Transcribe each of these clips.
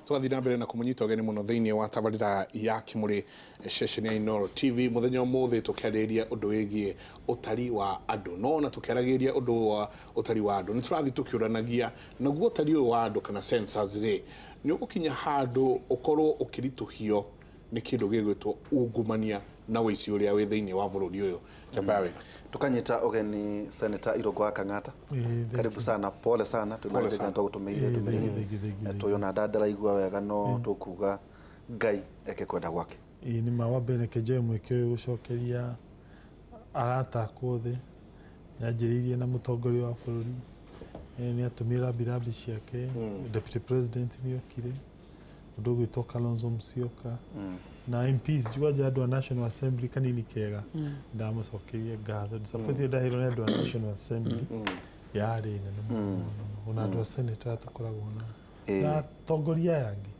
Tũgathiĩ na mbere na kũmũnyita ũgeni mũno thĩinĩ wa tabarĩra ya Kĩmũrĩ ceceni ya Inooro TV. Mũthenya ũmũthĩ tũkĩarĩrĩria ũndũ wĩgiĩ ũtari wa andũ, no ona tũkĩaragĩrĩria ũndũ wa ũtari wa andũ nĩ tũrathiĩ tũkĩũranagia naguo ũtari ũyũ wa andũ kana census rĩ, nĩ ũgũkinya handũ ũkorwo ũkĩritũhio nĩ kĩndũ gĩgwĩtwo ungumania na ũici ũrĩa wĩ thĩinĩ wa bũrũri ũyũ. Chambawe. Tukanyita ũgeni Senator Irũngũ wa Kang'ata. Karibu sana, pole sana. Pole sana. Tũgũtũmĩire ndũmĩrĩri tũyũ na ndaraigua wega, no tũkuga Ngai eke kwenda gwake. Ĩĩ nĩ ma, wa mbere reke njoe mweke ũyũ gũcokeria arata akwa othe. Nyanjĩrĩirie na mũtongoria wa bũrũri, nĩ atũmire rambirambi ciake. Deputy President nĩ okire, mũndũ ũgwĩtwo Kalonzo Musyoka na MPs njuganja, andũ a National Assembly kanini kega, ndamũcokeria ngatho. Disappoint ndaheirwo nĩ andũ a National Assembly yarĩ nene mũno mũno, ona andũ a Senate tũkoragwo na na atongoria aya angĩ.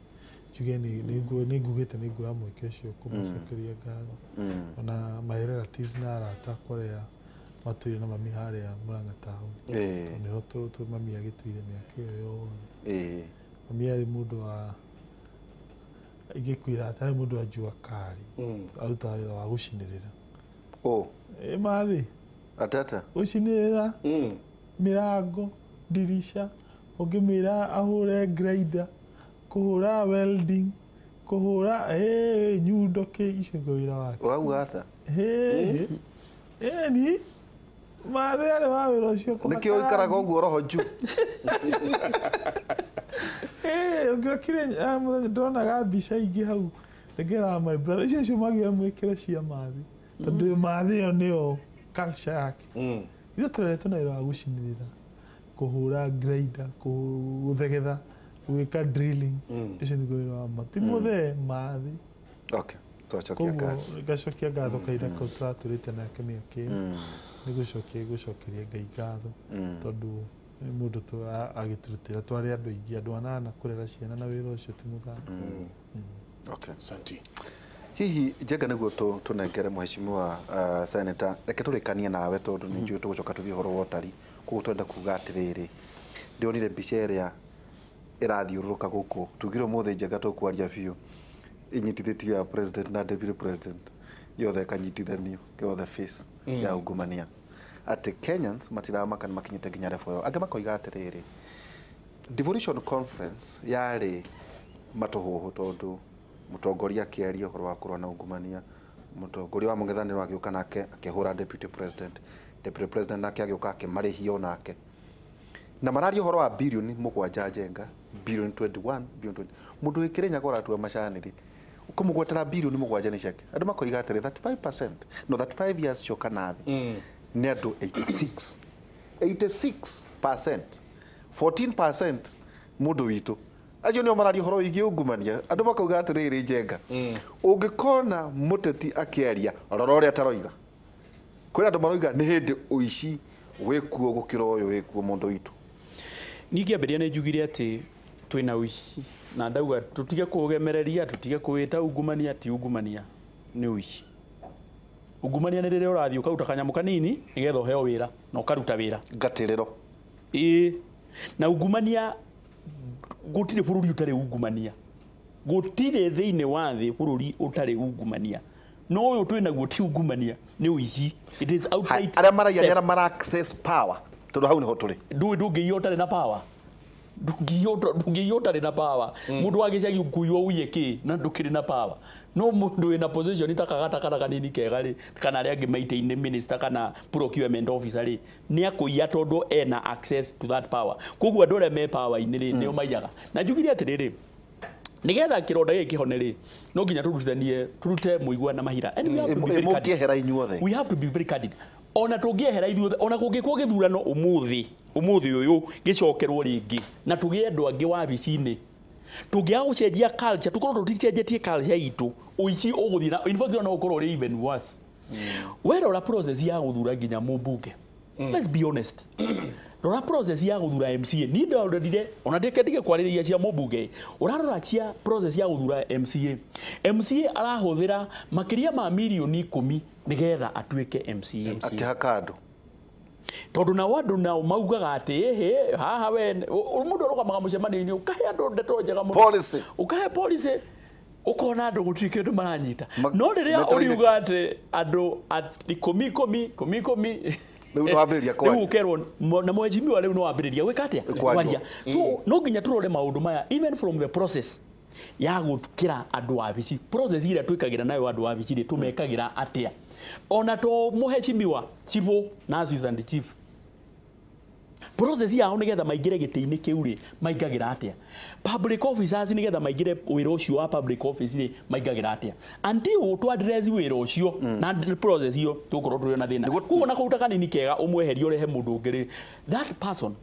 Njuge nĩ ngugĩte nĩ nguoya mweke ũcio kũmacokeria ngatho, ona my relatives na arata akwa arĩa matũire na mami harĩa Murang'a taũni, tondũ nĩho mami agĩtũire mĩaka ĩyo yothe. Mami arĩ mũndũ wa, ingĩkwĩra atĩ arĩ mũndũ wa jua kali, arutaga wĩra wa gũcinĩrĩra. Oh. Ĩ mathĩ. Atata. Gũcinĩrĩra mĩrango, ndirisha, ũngĩmwĩra ahũre grinder, kũhũra welding, kũhũra nyundo, kĩ icio nĩguo wĩra wake. Ũrauga ata? Ĩni mathĩ arĩ wa wĩra ũcio. Nĩkĩo ũikaraga ũguo roho juu. Ũngĩokire mũthenya ndonaga mbica ingĩ hau ngeraga my brother, icio nĩcio magĩra mwĩkĩre cia mathĩ, tondũ mathĩ ĩyo nĩyo culture yake. Ithuĩ tũreretwo na wĩra wa gũcinĩrĩra, kũhũra grinder, gũthegetha, gwĩka drilling. Ũcio nĩguo wĩra wa ma ti mũthee mathĩ. Okay. Twacokia Koguo ngatho. ngacokia ngatho kahinda kau tũratũrĩte nake mĩaka ĩyo. Nĩ gũcokia gũcokeria Ngai ngatho, tondũ nĩ mũndũ agĩtũrutĩra twarĩ andũ aingĩ, andũ anana, kũrera ciana na wĩra ũcio ti mũthako. Okay. Santi. Hihi Njenga, nĩguo tũnengere mheshimiwa senator, reke tũrĩkanie nawe tondũ nĩ njũĩ tũgũcoka tũthiĩ ũhoro wa ũtari. Koguo twenda kuga atĩrĩrĩ, ndĩronire mbica ĩrĩa ĩrathiũrũrũka gũkũ, tugire ũmũthĩ Njenga tũkwaria biũ, inyitithĩtio ya president na deputy president yothe ĩkanyitithanio yothe, face ya ungumania, atĩ Kenyans matiramaka nĩ makinyĩte nginya level ĩyo. Angĩ makoiga atĩrĩrĩ, devolution conference yarĩ matũhũhũ, tondũ mũtongoria akĩaria ũhoro wa kũrũa na ungumania, mũtongoria wa mũng'ethanĩro agĩũka nake akĩhũra deputy president, deputy president nake agĩũka akĩmarĩhia onake, na mararia ũhoro wa birioni 7. Njenga, birioni 21, birioni 20, mũndũ wĩ Kĩrĩnyaga ũratua macanĩrĩ ũkũmũgwetera birioni 7 nĩ ciake. Andũ makoiga atĩrĩ, 35%, no 35 years coka na thĩ nĩ andũ 86, 86%, 14% mũndũ witũ. Acio nĩo mararia ũhoro wĩgiĩ ungumania. Andũ makauga atĩrĩrĩ, Njenga, ũngĩkona mũteti akĩaria, rora ũrĩa taroiga. Kwĩna andũ maroiga nĩ hĩndĩ ũici wĩkuo gũkĩra ũyũ wĩkuo, mũndũ witũ. Niĩ ngĩambĩrĩria nĩ njugire atĩ twĩna ũici, na ndauga tũtige kũgemereria, tũtige kũwĩta ungumania. Ti ungumania, nĩ ũici. Ungumania nĩ rĩrĩa ũrathiĩ ũkaruta kanyamũ kanini nĩgetha ũheo wĩra na ũkaruta wĩra. Ngatĩrĩro. Ĩĩ, na ungumania, gũtirĩ bũrũri ũtarĩ ungumania, gũtirĩ thĩinĩ wa thĩ bũrũri ũtarĩ ungumania, no ũyũ twĩ naguo ti ungumania, nĩ ũici. It is outright Arĩa maraiya nĩ arĩa theft. mara access power, tondũ hau nĩho tũrĩ. Ndũĩ ndũngĩiya ũtarĩ na power, ndũngĩiya ũtarĩ na power. Mũndũ wa gĩcagi ũkũiywo uiye kĩ na ndũkĩrĩ na power? No mũndũ wĩna position ta kagata kana kanini kega rĩ, kana arĩa angĩ maitĩ-inĩ, minister kana procurement officer rĩ, nĩ akũiya tondũ ena access to that power. Koguo andũ arĩa me power-inĩ rĩ, nĩo maiyaga. Na njugire atĩrĩrĩ, nigetha kĩronda gĩkĩ kĩhone rĩ, no nginya tũrutithanie, tũrute mũigua na mahira. And we have to be very candid. Mũngĩehera inyuothe. We have to be very candid. Ona tũngĩehera ithuothe, ona kũngĩkwo gĩthurano ũmũthĩ, ũmũthĩ ũyũ gĩcokerwo rĩngĩ na tũgĩe andũ angĩ wabici-inĩ, tũngĩaga gũcenjia culture, tũkorwo tũticenjetie culture itũ, ũici ũgũthiĩ na, in fact, no ũkorwo ũrĩ even worse. Werora process ya gũthura nginya mũmbunge, let's be honest, rora process ya gũthura MCA. Niĩ ndororire, ona ndeke ndige kwarĩrĩria cia mũmbunge, ũrarora cia process ya gũthura MCA. MCA arahũthĩra makĩria ma mirioni 10 nĩgetha atuĩke MCA. Akĩhaka andũ. Tondu nao andũ nao maugaga atĩ ĩhĩ haha we mũndũ arũgamaga mũcemanio-inĩ ũkahe andũ ndeto njega mũno. Policy. Ũkahe policy ukona andũ gũtirĩ kĩndũ maranyita. No rĩrĩa ũriuga atĩ andũ ikũmi ikũmi ikũmi ikũmi rĩu nĩ wambĩrĩria kwaria. Rĩu ũkerwo na mheshimiwa rĩu nĩ wambĩrĩria gwĩka atĩa? Kwaria. So no nginya tũrore maũndũ maya even from the process ya gũkĩra andũ wabici. Process ĩrĩa twĩkagĩra nayo andũ wabici rĩ tũmekagĩra atĩa? Ona to mheshimiwa chief na assistant chief process yao nigetha maingire gĩtĩ-inĩ kĩu rĩ maingagĩra atĩa? Public officers nigetha maingire wĩra ũcio wa public office rĩ maingagĩra atĩa? Until tũ address wĩra ũcio na process iyo tũgũkorwo tũrĩ na thĩna. Koguo na kũruta kanini kega ũmweherie ũrehe mũndũ ũngĩ rĩ, that person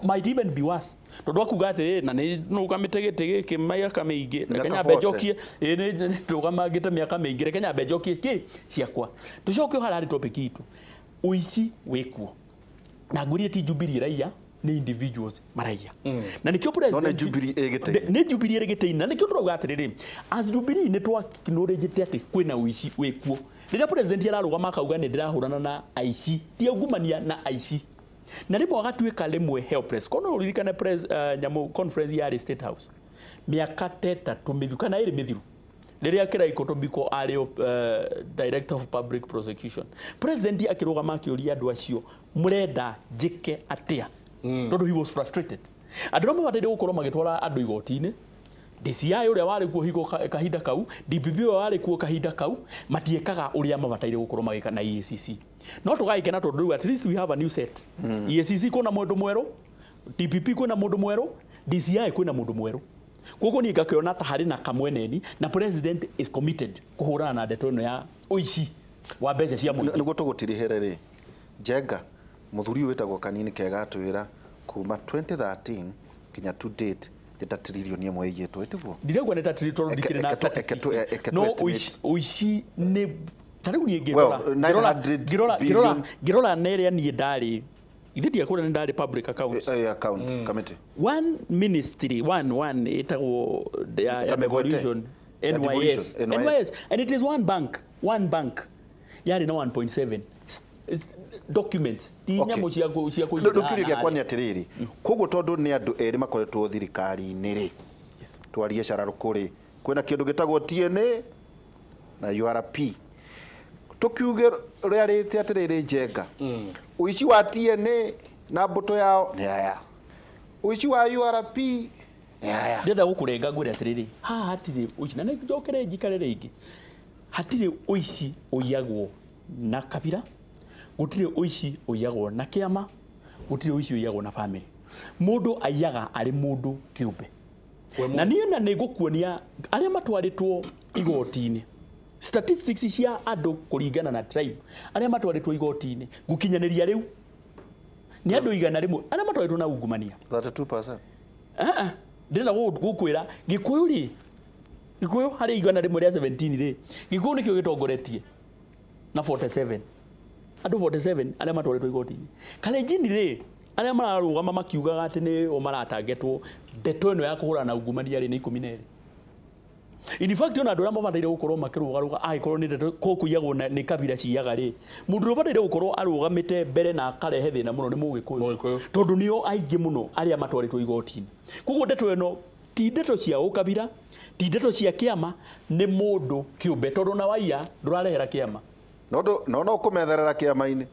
might even be worse. Tondũ akuga atĩrĩ na nĩ nũgamĩte gĩtĩ gĩkĩ mĩaka mĩingĩ, reke nyambe njokie, ĩ nĩ ndũgamangĩte mĩaka mĩingĩ, reke nyambe njokie kĩ ciakwa. Tũcoke harĩa harĩ topic itũ. Ũici wĩkuo. Na ngwĩrire ti Jubilee raiya nĩ individuals maraiya. Na nĩkĩo president no nĩ Jubilee ĩ gĩtĩ-inĩ. Nĩ Jubilee ĩrĩ gĩtĩ-inĩ. Na nĩkĩo tũrauga atĩrĩrĩ, as Jubilee nĩ twa acknowledge atĩ kwĩna ũici wĩkuo. Rĩrĩa president ararũgama akauga nĩ ndĩrahũrana na aici, ti aungumania na aici. Na rĩmwe agatuĩka rĩmwe helpless. Kono ũririkane press nyamũ conference yarĩ State House. Mĩaka ta ĩtatũ mĩthiru kana ĩrĩ mĩthiru. Rĩrĩa Kĩraikũ Tobiko arĩ Director of Public Prosecution. President akĩrũgama akĩũria andũ acio mũrenda njĩke atĩa? Tondũ he was frustrated. Andũ arĩa mabataire gũkorwo magĩtwara andũ igoti-inĩ, DCI ũrĩa warĩ kuo hingo kahinda kau, DPP ũrĩa warĩ kuo kahinda kau, matiĩkaga ũrĩa mabataire gũkorwo magĩka na EACC. No tũgagĩkena tondũ rĩu at least we have a new set. EACC kwĩna mũndũ mwerũ, DPP kwĩna mũndũ mwerũ, DCI kwĩna mũndũ mwerũ. Koguo niĩ ngakĩona ta harĩ na kamweneni na president is committed kũhũrana na ndeto ĩno ya ũici wa mbeca cia mũingĩ. Nĩguo tũgũtirihĩre rĩ, Njenga mũthuri ũyũ wĩtagwo Kanini Kega atwĩra kuma 2013 nginya to date nĩ ta tririoni ĩmwe ĩiyĩtwo, ĩtiguo? Ndiraigua nĩ ta tririoni tondũ ndikĩrĩ na statistics. No ũici nĩ ta rĩu niĩ ngĩrora ngĩrora na ĩrĩa niĩ ndarĩ ithe ndiakũra nĩ ndarĩ public accounts. Account committee. One ministry, one ĩtagwo ya devolution, NYS. NYS, and it is one bank yarĩ na 1.7 documents ti nyamũ cia kũigĩra. Rĩu kĩũria gĩakwa nĩ atĩrĩrĩ, koguo tondũ nĩ andũ erĩ makoretwo thirikari-inĩ rĩ, twarie cararũkũ rĩ, kwĩna kĩndũ gĩtagwo TNA na URP. Tũkiuge rĩarĩte atĩrĩrĩ Njenga, ũici wa TNA na mbũtũ yao nĩ aya, ũici wa URP nĩ aya. Ndĩrenda gũkũrenga ngwĩre atĩrĩrĩ, haha hatirĩ ũici, na nĩ njokere njikare rĩngĩ, hatirĩ ũici ũiyagwo na kabira, gũtirĩ ũici ũiyagwo na kĩama, gũtirĩ ũici ũiyagwo na family. Mũndũ aiyaga arĩ mũndũ kĩũmbe. Na niĩ na nĩ ngũkuonia arĩa matwarĩtwo igoti-inĩ, statistics cia andũ kũringana na tribe arĩa matwarĩtwo igoti-inĩ ngũkinyanĩria rĩu nĩ andũ 100 arĩa matwarĩtwo na ungumania 32%. Ndĩrenda gũkwĩra Gĩkũyũ rĩ, Gĩkũyũ harĩ 117 rĩ, Gĩkũyũ nĩkĩo gĩtongoretie na 47 andũ 47 arĩa matwarĩtwo igoti-inĩ. Kalenjin rĩ, arĩa mararũgama makiugaga atĩ nĩ o maratangetwo ndeto ĩno ya kũhũrana na ungumania rĩ nĩ 12. In fact, ona andũ arĩa mabataire gũkorwo makĩrũgarũga angĩkorwo nĩ ndeto kũiyagwo nĩ kabira ciiyaga rĩ, mũndũ ũrĩa ũbataire gũkorwo arũgamĩte mbere na akarehe thĩna mũno nĩ Mũgĩkũyũ, tondũ nĩo aingĩ mũno arĩa matwarĩtwo igoti-inĩ. Koguo ndeto ĩno ti ndeto cia ũkabira, ti ndeto cia kĩama, nĩ mũndũ kĩũmbe, tondũ na waiya ndũrarehera kĩama. No no kũmetherera kĩama-inĩ.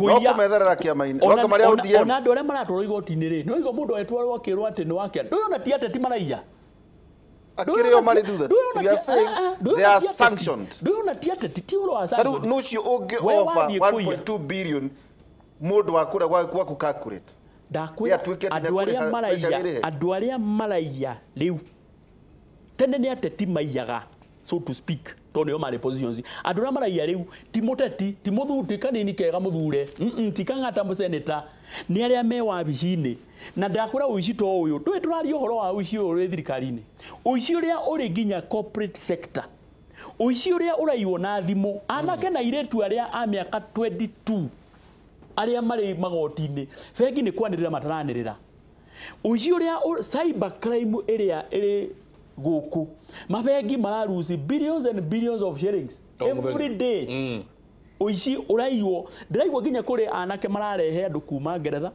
No kũmetherera kĩama-inĩ. No kũmarĩa ODM. Ona andũ arĩa maratwarwo igoti-inĩ rĩ, no igo mũndũ agĩtwarwo akĩrwo atĩ nĩ wake. Ndũyona ti ateti maraiya. Akĩrĩo marĩ thutha. We are saying they are sanctioned. Ndũyona ti ateti, ti ũhoro wa sanctioned. Tarĩu nũcio ũngĩ offer 1.2 billion mũndũ wa kũrĩa gwaku calculate. Ndakwĩra andũ arĩa maraiya rĩu tene nĩ ateti maiyaga, so to speak, tondũ nĩo marĩ positions. Andũ arĩa maraiya rĩu ti mũteti, ti mũthuri, Kanini Kega mũthure, ti Kang'ata mũseneta, nĩ arĩa me wabici-inĩ. Na ndakwĩra ũici to ũyũ, ndũĩ tũraria ũhoro wa ũici ũyũ ũrĩ thirikari-inĩ, ũici ũrĩa ũrĩ nginya corporate sector, ũici ũrĩa ũraiywo na thimũ, anake na airĩtu arĩa a mĩaka 22 arĩa marĩ magoti-inĩ, bengi nĩ kwanĩrĩra mataranĩrĩra. Ũici ũrĩa cyber crime ĩrĩa ĩrĩ gũkũ, mabengi mararuci billions and billions of shillings every day. Ũici ũraiywo ndĩraigua nginya kũrĩ anake mararehe andũ kuma Ngeretha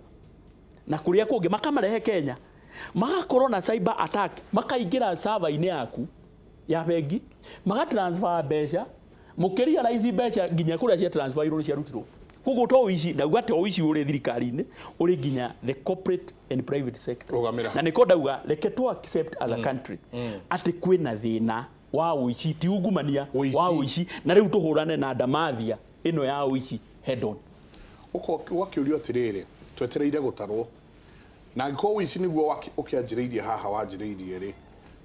na kũrĩa kũngĩ makamarehe Kenya magakorwo na cyber attack makaingĩra server-inĩ yaku ya bengi magatransfer mbeca mũkĩrealize mbeca nginya kũrĩa cia transfer irwo ciarutirwo. Koguo to ũici ndauga atĩ ũici ũrĩ thirikari-inĩ ũrĩ nginya the corporate and private sector. Rũgamĩra. Na nĩko ndauga reke tu accept as a country atĩ kwĩna thĩna wa ũici ti ungumania wa ũici na rĩu tũhũrane na ndamathia ĩno ya ũici head on. Ũgakĩũrio atĩrĩrĩ twetereire gũtarwo na angĩkorwo ũici nĩguo ũkĩanjĩrĩirie haha wanjĩrĩirie rĩ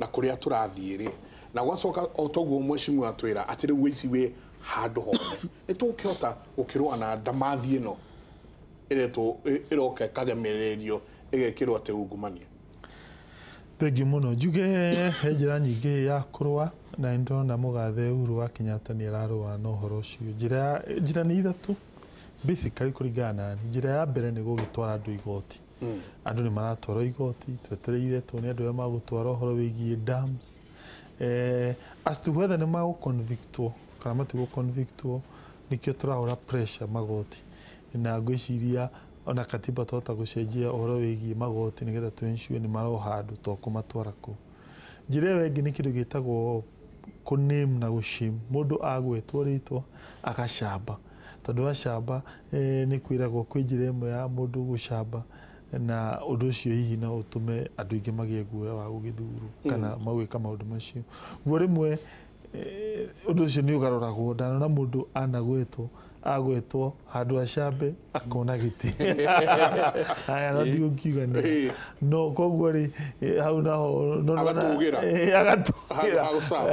na kũrĩa tũrathiĩ rĩ na gwacoka o toguo mheshimiwa atwĩra atĩ rĩu ũici wĩ handũ hothe nĩ tũkĩhota gũkĩrũa na ndamathi ĩno ĩretwo ĩroka ĩkagemererio ĩgekĩrwo atĩ ungumania. Thengiũ mũno njuge he njĩra nyingĩ ya kũrũa na nĩndĩrona mũgathe Uhuru wa Kenyatta nĩ ararũa na ũhoro ũcio. Njĩra nĩ ithatũ basically kũringana na niĩ. Njĩra ya mbere nĩ gũgĩtwara andũ igoti. Andũ nĩ maratwarwo igoti twetereire tuone andũ arĩa magũtwara ũhoro wĩgiĩ dams. As to whether nĩ magũconvictwo kana matigũconvictwo nĩkĩo tũrahũra pressure magoti na ngwĩciria ona katiba twahota gũcenjia ũhoro wĩgiĩ magoti nĩgetha tũ ensure nĩ maroha andũ to kũmatwara kũu. Njĩra ĩyo ĩngĩ nĩ kĩndũ gĩtagwo kũ-name na gũ-shame. Mũndũ agwetwo rĩtwa agacamba tondũ acamba nĩ kwĩragwo kwĩ njĩra ĩmwe ya mũndũ gũcamba na ũndũ ũcio hihi no ũtũme andũ aingĩ magĩe guoya wa gũgĩthurwo kana magwĩka maũndũ macio. Guo rĩmwe ũndũ ũcio nĩ ũgarũragwo ndanona mũndũ anagwetwo agwetwo handũ acambe akona gĩtĩ aya no ndigũkiuga nĩ no koguo rĩ hau naho agatũgĩra agatũgĩra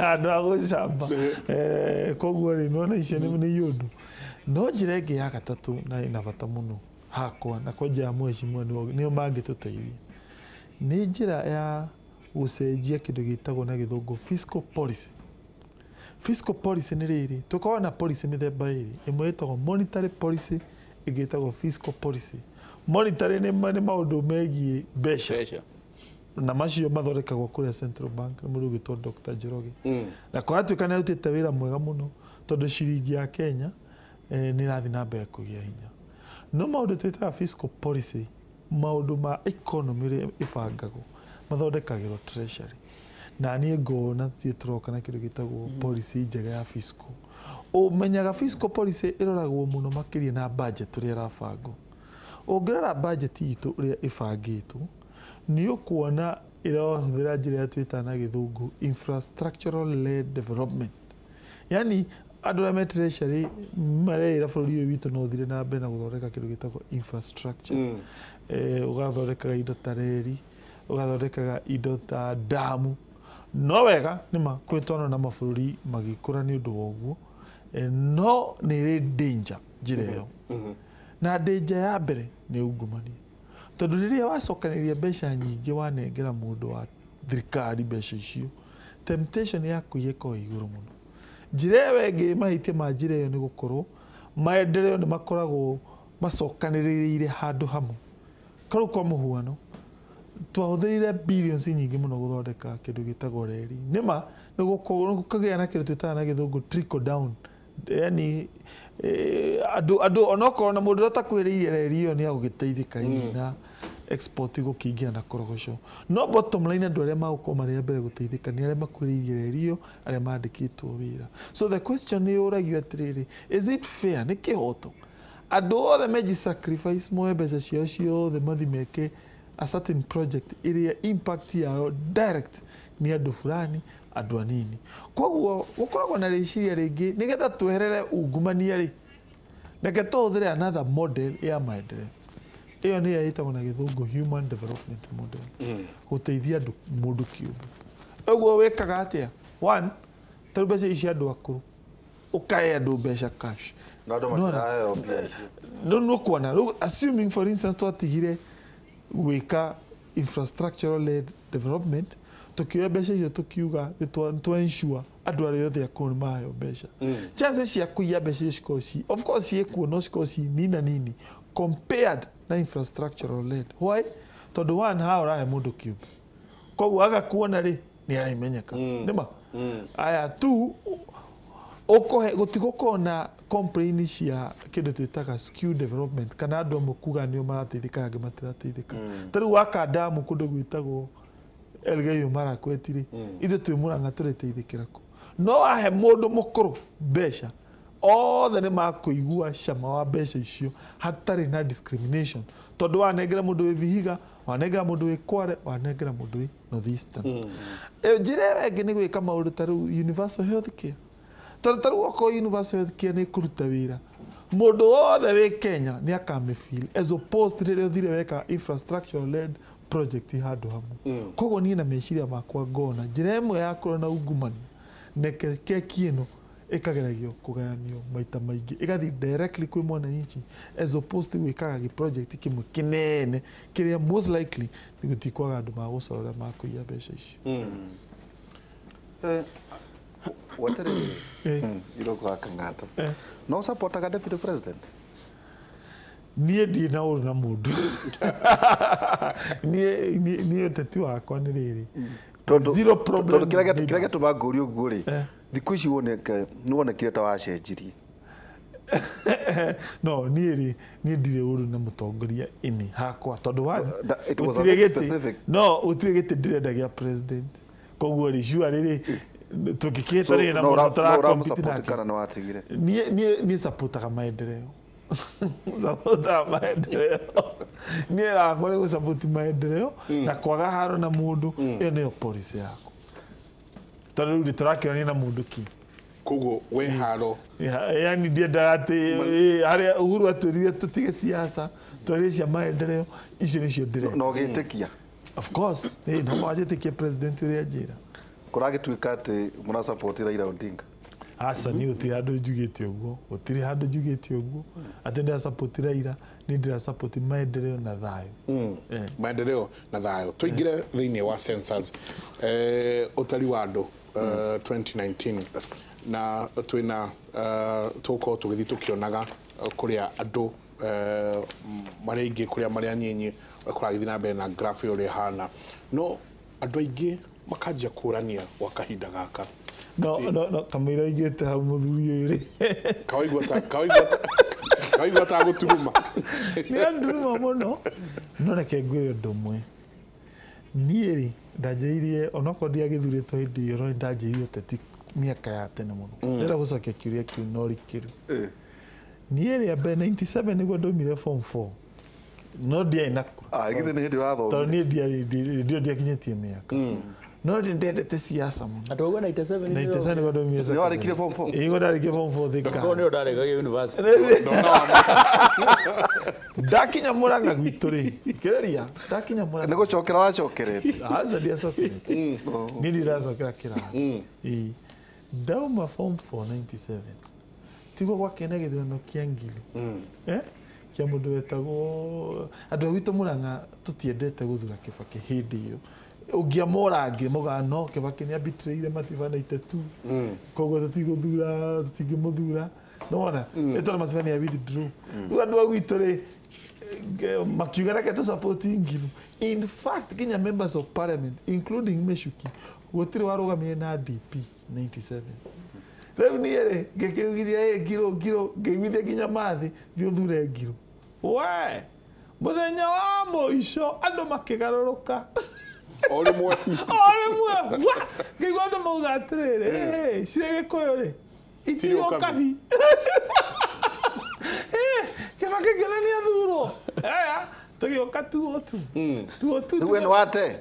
handũ ha gũcamba koguo rĩ nona icio nĩ iũndũ. No njĩra ĩngĩ ya gatatũ na ĩna bata mũno hakwa na kwa njĩra ya mheshimiwa nĩo mangĩtũteithia nĩ njĩra ya gũcenjia kĩndũ gĩtagwo na gĩthũngũ fiscal policy. Fiscal policy nĩ rĩrĩ tũkoragwo na policy mĩthemba ĩrĩ ĩmwe ĩtagwo monetary policy ĩngĩ ĩtagwo fiscal policy. Monetary nĩ maũndũ megiĩ mbeca na macio mathondekagwo kũrĩa Central Bank nĩ mũndũ ũgwĩtwo Dr. Njoroge na kwatuĩka nĩ arutĩte wĩra mwega mũno tondũ ciringi ya Kenya nĩ ĩrathiĩ na mbere kũgĩa hinya. No maũndũ twĩtaga fiscal policy maũndũ ma economy ũrĩa ĩbangagwo mathondekagĩrwo treasury na niĩ ngona tũthiĩ tũroka na kĩndũ gĩtagwo policy njega ya fiscal. Ũmenyaga fiscal policy ĩroragwo mũno makĩria na budget ũrĩa ĩrabangwo. Ũngĩrora budget itũ ũrĩa ĩbangĩtwo nĩ ũkuona ĩrahũthĩra njĩra ĩrĩa twĩtaga na gĩthũngũ infrastructural led development. Yani andũ arĩa me treasury mareĩra bũrũri ũyũ witũ no ũthire na mbere na gũthondeka kĩndũ gĩtagwo infrastructure. Ũgathondekaga indo ta reri, ũgathondekaga indo ta damu. No wega nĩma kwĩ twana na mabũrũri magĩkũra nĩ ũndũ wa ũguo no nĩ ĩrĩ danger njĩra ĩyo. Na danger ya mbere nĩ ungumania tondũ rĩrĩa wacokanĩrĩria mbeca nyingĩ wanengera mũndũ wa thirikari mbeca icio temptation ya kũiya ĩkoragwo igũrũ mũno. Njĩra ĩyo ĩngĩ mahĩtia ma njĩra ĩyo nĩ gũkorwo maendeleo nĩ makoragwo macokanĩrĩire handũ hamwe. Karũ kwa mũhuano twahũthĩrire billions nyingĩ mũno gũthondeka kĩndũ gĩtagwo reri. Nĩma nĩ gũkagĩa na kĩndũ twĩtaga na gĩthũngũ trickle down. Yani andũ onokorwo na mũndũ ũrĩa ũtakuhĩrĩirie reri ĩyo nĩ agũgĩteithĩka hihi na export gũkĩingĩra na korogoco. No bottom line andũ arĩa magũkorwo marĩ a mbere gũteithĩka nĩ arĩa makuhĩrĩirie reri ĩyo arĩa mandĩkĩtwo wĩra. So the question nĩ yũragio atĩrĩrĩ, is it fair? Nĩ kĩhoto andũ othe meji sacrifice moe mbeca ciao ciothe mathi meke a certain project ĩrĩa impact yayo direct nĩ andũ fulani andũ anini. Koguo gũkoragwo na rĩciria rĩngĩ nĩgetha tweherere ungumania rĩ reke tũhũthĩre another model ya maendeleo. Ĩyo nĩyo ĩtagwo na gĩthũngũ human development model. Gũteithia andũ mũndũ kĩũmbe. Ũguo wĩkaga atĩa? One, tarĩu mbeca ici andũ akũrũ ũkahe andũ mbeca cash. Na andũ matiraheo mbia icio. No nĩũkuona rĩu assuming for instance twatigire gwĩka infrastructural led development tukioya mbeca icio tukiuga nĩ ensure andũ arĩa othe akũrũ nĩ maheo mbeca. Chances cia kũiya mbeca icio cikoragwo ci of course ciĩkuo no cikoragwo ci nina nini compared na infrastructural led. Why? Tondũ one haha ũrahe mũndũ kĩũmbe koguo agakuona rĩ nĩ arĩmenyeka nĩma. Aya two ũkũhe gũtigũkorwo na complain cia kĩndũ twĩtaga skew development kana andũ amwe kuga nĩo marateithĩka angĩ matirateithĩka. Ta rĩu waka damu kũndũ gwĩtagwo Elgeyo Marakwet rĩ, ithuĩ twĩ Murang'a tũrĩteithĩkĩra kũ? No ahe mũndũ mũkũrũ mbeca othe nĩ makũigua cama wa mbeca icio hatarĩ na discrimination tondũ wanengera mũndũ wĩ Vihiga, wanengera mũndũ wĩ Kware, wanengera mũndũ wĩ North Eastern. Njĩra ĩyo ĩngĩ nĩ gwĩka maũndũ ta rĩu universal health care. Tondũ ta rĩu okorwo universal health care nĩ ĩkũruta wĩra, mũndũ wothe wĩ Kenya nĩ akamĩfeel as opposed rĩrĩa ũthire weka infrastructure led project handũ hamwe. Koguo niĩ na meciria makwa ngona njĩra ĩmwe ya kũrora na ungumania neke keki ĩno ĩkageragio kũgayanio maita maingĩ ĩgathiĩ directly kwĩ mwananchi as opposed to gwĩkaga gĩ project kĩmwe kĩnene kĩrĩa most likely gũtikwaga andũ magũcorora makũiya mbeca icio. Weterere iroko akang'ata no supportaga deputy president. Niĩ ndirĩ na ũru na mũndũ. Niĩ ũteti wakwa nĩ rĩrĩ, zero problem. Tondũ kĩrĩa gĩtũma ngũrie ũguo rĩ, thikũ ici nĩ wonekire ta wacenjirie. No niĩ rĩ, niĩ ndirĩ ũru na mũtongoria ini hakwa tondũ wa It was a specific. No gũtirĩ gĩtĩ ndĩrenda gĩa president. Koguo rĩ sure rĩrĩ tũngĩkĩhĩta rĩrĩ na mũndũ tũrakompete nake. Kana nĩ watigire? Niĩ supportaga maendeleo. Supportaga maendeleo. Niĩ yakwa nĩ gũsupport maendeleo na kwaga haro na mũndũ, ĩyo nĩyo policy yakwa. Tondũ rĩu tũrakĩrania na mũndũ ki. Koguo we haro. Yani ndiendaga atĩ harĩa Uhuru atwĩrire tũtige siasa, twarie cia maendeleo, icio nĩcio ndĩrenda. Na ũgĩtĩkia? Of course, no wanjĩtĩkie president ũrĩa njĩra. Kũragĩtuĩka atĩ mũrasupport Raila Odinga? Aca niĩ gũtirĩ handũ njugĩte ũguo, gũtirĩ handũ njugĩte ũguo atĩ ndĩrasupport Raila, niĩ ndĩrasupport maendeleo na thayũ. Maendeleo na thayũ. Tũingĩre thĩinĩ wa census, ũtari wa andũ 2019 na twĩna tũgũkorwo tũgĩthiĩ tũkĩonaga kũrĩa andũ marĩa aingĩ kũrĩa marĩa anyinyi kũragĩthiĩ na mbere na graph ũrĩa ĩhana, no andũ aingĩ makanjia kũrania gwa kahinda gaka. No no kamũira aigĩte hau mũthuri ũyũ rĩ. Kawaigua ta gũturuma. Nĩ anduruma mũno. No reke ngwĩre ũndũ ũmwe. Niĩ rĩ ndanjĩrĩirie onokorwo ndiagĩthurĩtwo hĩndĩ ĩyo, no nĩndanjĩrĩirie ũteti mĩaka ya tene mũno. Ndĩrenda gũcokia kĩũria kĩu no rikĩru. Niĩ rĩa mbere 97 nĩguo ndaumire form 4. No ndiarĩ na kura. Githĩ nĩ hĩndĩ ũrathomire? Tondũ niĩ ndiarĩ ndiakinyĩtie mĩaka. No ndendete siasa mũno. Andũ augua 97 97 nĩguo ndaumire. Nĩ warĩkire form 4? Ĩĩ, nĩguo ndarĩkirie form 4 Thika. Korwo nĩyo ndarĩkagia university. Ndakinya Murang'a gwitũ rĩ, kĩrĩria, ndakinya Murang'a. Nĩ gũcokera wacokerete? Aca ndiacokerete. Niĩ ndiracokera kĩrathi. Ĩĩ. Ndauma form 4 97. Tiguo gwakĩrĩ na gĩthurano kĩa Ngilu. Kĩa mũndũ wetagwo andũ a gwitũ Murang'a tũtiendete gũthura Kibaki hĩndĩ ĩyo. Ũngĩamũrangire maugaga no Kibaki nĩ ambitĩrĩire Matiba 92. Koguo tũtigũthura, tũtingĩmũthura. Nĩwona? Nĩ tondũ Matiba nĩ a withdraw. Rĩu andũ a gwitũ rĩ makiuga reke tũ support Ngilu. In fact nginya members of parliament including Michuki gũtirĩ warũgamire na DP 97. Rĩu niĩ rĩ ngĩkĩugithia Ngilu Ngilu ngĩiguithia nginya mathi thiĩ ũthure Ngilu. We mũthenya wa mũico andũ makĩgarũrũka. O rĩmwe. O rĩmwe. Ngĩigua andũ mauga atĩrĩrĩ, cirĩ Gĩkũyũ rĩ, itirĩ ũkabi. Kĩbaki ngĩona nĩ athurwo. Tũgĩũka 202. 202. Rĩu we nĩ wate?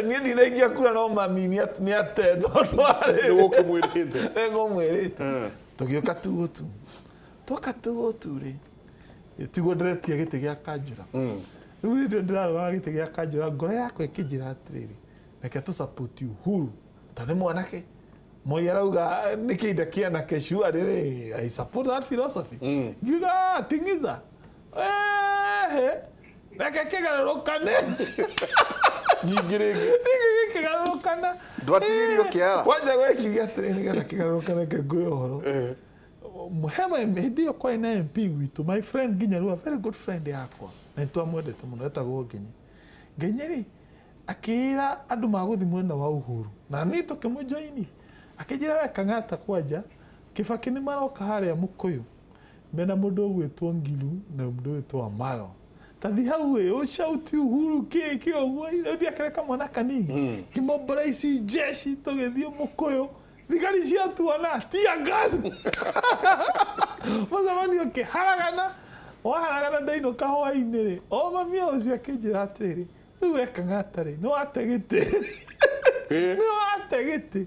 Niĩ ndinaingia kura no mami nĩ ate tondũ arĩ. Nĩ gũkĩmwĩrĩte. Nĩ ngũmwĩrĩte. Tũgĩũka 202. Twoka 202 rĩ, tiguo ndĩretia gĩtĩ gĩa kanjũra. Rĩu rĩrĩa ndĩrarũgama gĩtĩ gĩa kanjũra, ngoro yakwa ĩkĩnjĩra atĩrĩrĩ, reke tũ support Uhuru tondũ nĩ mwanake. Moi arauga nĩ kĩinda kĩanake sure rĩrĩ, I support that philosophy. Ngiuga tingiza. Reke kĩgarũrũkane. Nyingĩ rĩngĩ. Nyingĩ kĩgarũrũkana. Ndwatigirio kĩara. Kwanja gwekire atĩrĩrĩ nĩgetha kĩgarũrũkane reke ngwĩre ũhoro. Hema hĩndĩ ĩyo kwarĩ na MP gwitũ, my friend nginya rĩu, a very good friend yakwa, na nĩtwamwendete mũno, etagwo Ngenye. Ngenye rĩ, akĩĩra andũ magũthiĩ mwena wa Uhuru, na niĩ tũkĩmũjoini. Akĩnjĩra we Kang'ata kwanja, Kibaki nĩ maroka harĩa Mũkũyũ mena mũndũ ũgwĩtwo Ngilu na mũndũ ũgwĩtwo Amaro tathi hau ĩ ũcauti Uhuru kĩ kĩ ũguo ndiakĩreka mwana kanini kĩmombora ici jeshi tũgĩthiĩ Mũkũyũ thigari ciatuona tear gas mũcemanio ũkĩharagana waharagana ndainũka hwainĩ rĩ o mami ũcio akĩnjĩra atĩrĩ rĩu weka ng'ata rĩ nĩ wate gĩtĩ nĩ wate gĩtĩ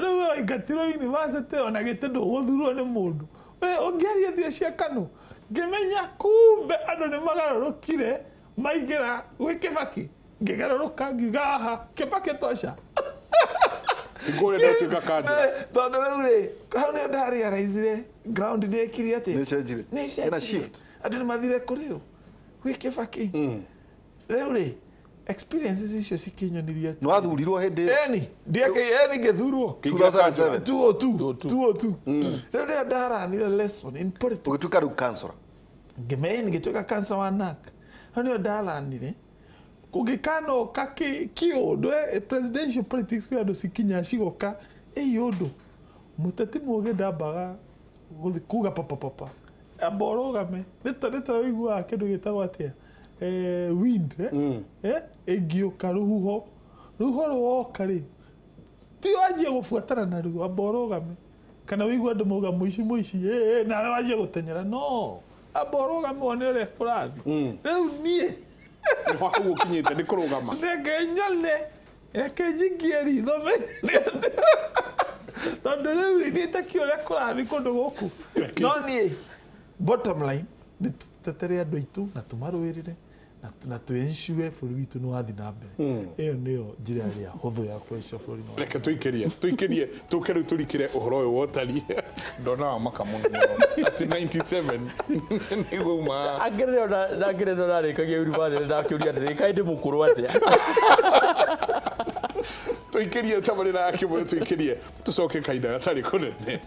rĩu waingatirwo university ona gĩtĩ ndũgũthurwo nĩ mũndũ ũngĩaria thia cia Kanu ngĩmenya kumbe andũ nĩ magarũrũkire maingĩra gwĩ Kibaki ngĩgarũrũka ngiuga aha Kibaki tosha ngũrĩ ndatuĩka kanjũra tondũ rĩu rĩ hau nĩo ndarealizire ground nĩ ĩkire atĩ Nĩ ĩcenjirie. nĩ Ĩna ĩcenjirie. shift. Andũ nĩ mathire kũrĩ ũ gwĩ Kibaki rĩu rĩ experiences icio cikĩnyonirie Nĩ wathurirwo hĩndĩ ĩyo? eni ndiake eni ngĩthurwo 2007. 202 202 rĩu rĩrĩa ndaranire lesson in politics Ũgĩtuĩka rĩu councillor. ngĩmenya ngĩtuĩka councillor wa NARC hau nĩyo ndaranire kũngĩkanoka kĩũndũ presidential politics kwĩ andũ cikinya cigoka ĩyũndũ mũteti mũgĩ ndambaga gũthi kuga papapapa amba ũrũgame nĩ ta ũiguaga kĩndũ gĩtagwo atĩa wind ĩngĩũka rũhuho rũhuho rwoka rĩ ti wanjie gũbuatana naruo amba ũrũgame kana wĩigue andũ mauga mũici mũici nawe wanjie gũteng'era no amba ũrũgame wone ũrĩa kũrathiĩ rĩu niĩ nĩ hau ũkinyĩte nĩ kũrũgama reke nyone reke njingie ritho menye tondũ rĩu rĩ niĩ itakĩũĩ ũrĩa kũrathiĩ kũndũ gũkũ no niĩ bottom line nĩ tũtetere andũ aitũ na tũmarũĩrĩre na twĩensure bũrũri witũ nĩ wathiĩ na mbere ĩyo nĩyo njĩra ĩrĩa hũthũ ya kũensure bũrũri nĩ wathiĩ. Reke tũikĩrie tũke rĩu tũrikĩre ũhoro ũyũ wa ũtari ndona wa maka mũno mũno atĩ 97 nĩguo uma Angĩrĩo na angĩrĩo narĩkagia university ndakĩũria atĩrĩ kaĩ ndĩ mũkũrũ atĩa tũikĩrie tabarĩra ya Kĩmũrĩ tũikĩrie tũcoke kahinda gatarĩ kũnene.